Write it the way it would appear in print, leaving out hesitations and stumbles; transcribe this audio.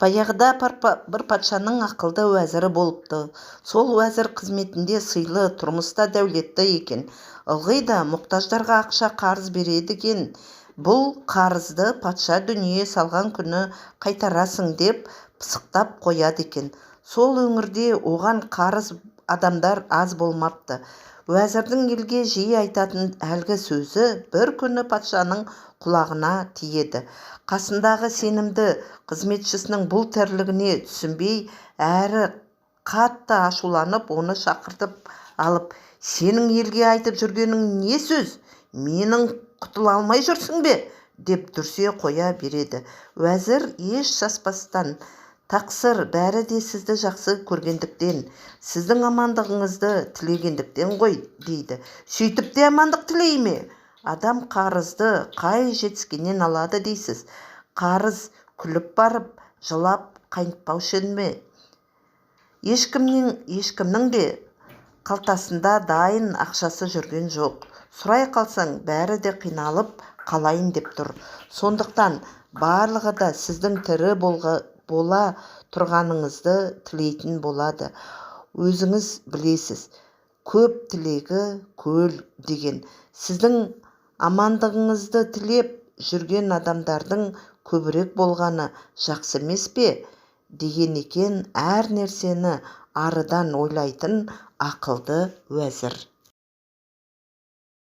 Баяғыда бір патшаның ақылды уәзірі болыпты. Сол уәзір қызметінде сыйлы, тұрмыста дәулетті екен. Ылғи да мұқтаждарға ақша қарыз береді екен. Бұл қарызды патша дүние салған күні қайтарасың деп пысықтап қояды екен. Сол өңірде оған қарыз адамдар аз болмапты. Уәзірдің елге жиі айтатын әлгі сөзі бір күні патшаның құлағына тиеді. Қасындағы сенімді қызметшісінің бұл тірлігіне түсінбей, әрі қатты ашуланып, оны шақыртып алып: «Сенің елге айтып жүргенің не сөз? Менің құтыла алмай жүрсің бе?» – деп дүрсе қоя береді. Уәзір еш саспастан: «Тақсыр, бәрі де сізді жақсы көргендіктен, сіздің амандығыңызды тілегендіктен ғой», – дейді. «Сөйтіп те амандық тілей ме? Адам қарызды қай жетіскеннен алады дейсіз? Қарыз күліп барып, жылап қайтпаушы ме? Ешкімнің де қалтасында дайын ақшасы жүрген жоқ. Сұрай қалсаң, бәрі де қиналып қалайын деп тұр. Сондықтан барлығы да сіздің тірі бола тұрғаныңызды тілейтін болады. Өзіңіз білесіз, көп тілегі көл деген. Сіздің амандығыңызды тілеп жүрген адамдардың көбірек болғаны жақсы емес пе?» – деген екен әр нәрсені арыдан ойлайтын ақылды уәзір.